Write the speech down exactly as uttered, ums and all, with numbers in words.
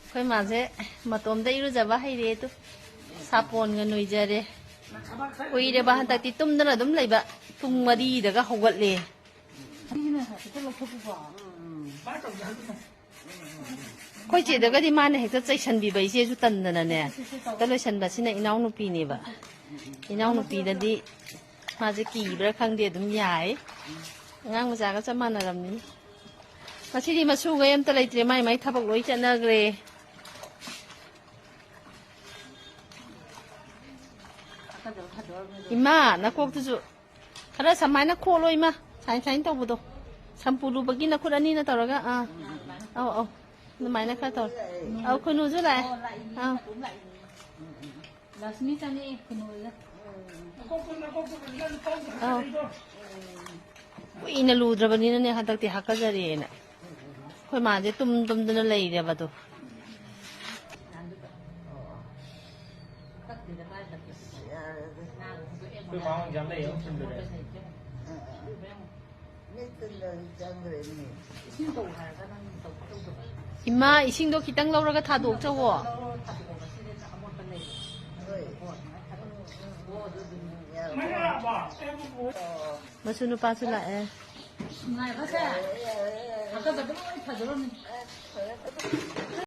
ꯑꯩꯈꯣꯏ ꯃꯥꯁꯦ ꯃꯇꯣꯝꯗ ꯏꯔꯨꯖꯕ ꯍꯩꯔꯦ꯫ ꯑꯗꯨ ꯁꯥꯄꯣꯟꯒ ꯅꯣꯏꯖꯔꯦ꯫ ꯀꯨꯏꯔꯦꯕ ꯍꯟꯗꯛꯇꯤ ꯇꯨꯝꯗꯅ ꯑꯗꯨꯝ ꯂꯩꯕ꯫ ꯄꯨꯡ ꯃꯔꯤꯗꯒ ꯍꯧꯒꯠꯂꯦ꯫ ꯑꯩꯈꯣꯏ ꯆꯦꯗꯒꯗꯤ ꯃꯥꯅ ꯍꯦꯛꯇ ꯆꯩꯁꯟꯕꯤꯕ, ꯏꯆꯦꯁꯨ ꯇꯟꯗꯅꯅꯦ꯫ ꯍꯦꯛꯇ ꯂꯣꯏꯁꯟꯕꯁꯤꯅ ꯏꯅꯥꯎꯅꯨꯄꯤꯅꯦꯕ꯫ ꯏꯅꯥꯎꯅꯨꯄꯤꯗꯗꯤ ꯃꯥꯁꯦ ꯀꯤꯕ꯭ꯔꯥ ꯈꯪꯗꯦ, ꯑꯗꯨꯝ ꯌꯥꯏ꯫ ꯑꯉꯥꯡ ꯃꯆꯥꯒ ꯆꯞ ꯃꯥꯟꯅꯔꯕꯅꯤ꯫ ꯉꯁꯤꯗꯤ ꯃꯁꯨꯒꯩ ꯑꯝꯇ ꯂꯩꯇ꯭ꯔꯦ, ꯃꯥꯏ ꯃꯥꯏ ꯊꯕꯛ ꯂꯣꯏ ꯆꯠꯅꯈ꯭ꯔꯦ꯫ ꯏꯃꯥ, ꯅꯀꯣꯛꯇꯨꯁꯨ ꯈꯔ ꯁꯨꯃꯥꯏꯅ ꯈꯣꯠꯂꯣ ꯏꯃꯥ, ꯁꯥꯏꯟ ꯁꯥꯏꯟ ꯇꯧꯕꯗꯣ꯫ ꯁꯝꯄꯨ ꯂꯨꯕꯒꯤ ꯅꯈꯨꯠ ꯑꯅꯤꯅ ꯇꯧꯔꯒ, ꯑꯥ, ꯑꯧ, ꯑꯧ, ꯑꯗꯨꯃꯥꯏꯅ ꯈꯔ ꯇꯧꯔꯣ꯫ ꯑꯧ, ꯈꯨꯅꯨꯁꯨ ꯂꯥꯛꯑꯦ꯫ ꯑꯥ, ꯂꯛꯁꯃꯤ ꯆꯪꯉꯛꯑꯦ ꯈꯨꯅꯨꯗ꯫ ꯑꯧ꯫ ꯀꯨꯏꯅ ꯂꯨꯗ꯭ꯔꯕꯅꯤꯅꯅꯦ, ꯍꯟꯗꯛꯇꯤ ꯍꯥꯀꯠꯆꯔꯦꯅ꯫ ꯑꯩꯈꯣꯏ ꯃꯥꯁꯦ ꯇꯨꯝ ꯇꯨꯝꯗꯅ ꯂꯩꯔꯦꯕ ꯑꯗꯣ꯫ ꯑꯩꯈꯣꯏ ꯃꯥ ꯑꯦꯛꯖꯥꯝ ꯂꯩ ꯑꯃꯨꯛ ꯁꯤꯟꯗꯣꯔꯦ꯫ ꯏꯃꯥ, ꯏꯁꯤꯡꯗꯣ ꯈꯤꯇꯪ ꯂꯧꯔꯒ ꯊꯥꯗꯣꯛꯆꯧꯋꯣ꯫ ꯃꯁꯨ ꯅꯨꯄꯥꯁꯨ ꯂꯥꯛꯑꯦ꯫